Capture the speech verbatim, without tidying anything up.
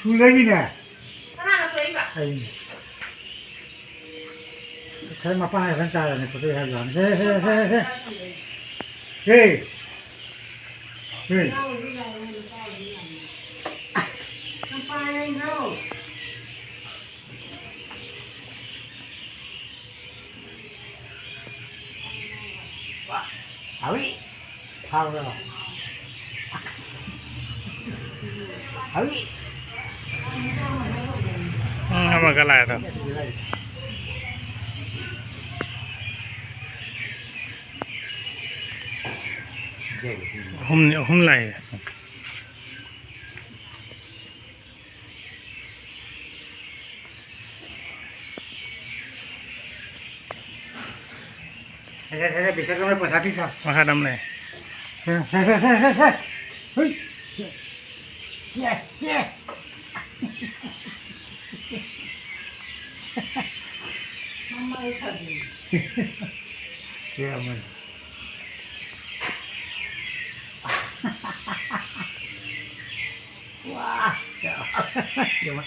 ꯇꯨꯗꯒꯤꯅꯦ꯫ ꯀꯅꯥꯅ ꯊꯣꯛꯏꯕ? ꯑꯩꯅꯦ꯫ ꯈꯔ ꯃꯄꯥꯟ ꯈꯔ ꯇꯥꯔꯅꯤ, ꯐꯣꯇꯣ ꯍꯥꯏꯕ ꯋꯥꯅꯤ꯫ ꯁꯦ, ꯁꯦ, ꯁꯦ, ꯁꯦ꯫ ꯁꯦ꯫ ꯁꯦ꯫ ꯅꯨꯄꯥ ꯌꯦꯡꯗ꯭ꯔꯣ? ꯍꯥꯎꯏ꯫ ꯍꯥꯎꯔꯣ? ꯍꯥꯎꯏ꯫ ꯎꯝ, ꯑꯃꯒ ꯂꯥꯛꯑꯦ ꯑꯗꯣ꯫ ꯑꯍꯨꯝꯅꯤ, ꯑꯍꯨꯝ ꯂꯥꯛꯑꯦ꯫ ꯁꯦ, ꯁꯦ, ꯁꯦ, ꯁꯦ, ꯕꯤꯁꯥꯜꯒꯤ ꯄꯩꯁꯥ ꯄꯤꯁꯥ꯫ ꯃꯈꯥꯗ ꯑꯃ ꯂꯩ꯫ ꯁꯦ, ꯁꯦ, ꯁꯦ, ꯁꯦ, ꯁꯦ, ꯁꯦ꯫ ꯍꯨꯏ꯫ Yes, yes꯫ ꯃꯃꯥꯏ ꯐꯖꯩ꯫ ꯁꯦ ꯑꯃꯅꯤ꯫ ꯋꯥ! ꯌꯦꯡꯉꯣ꯫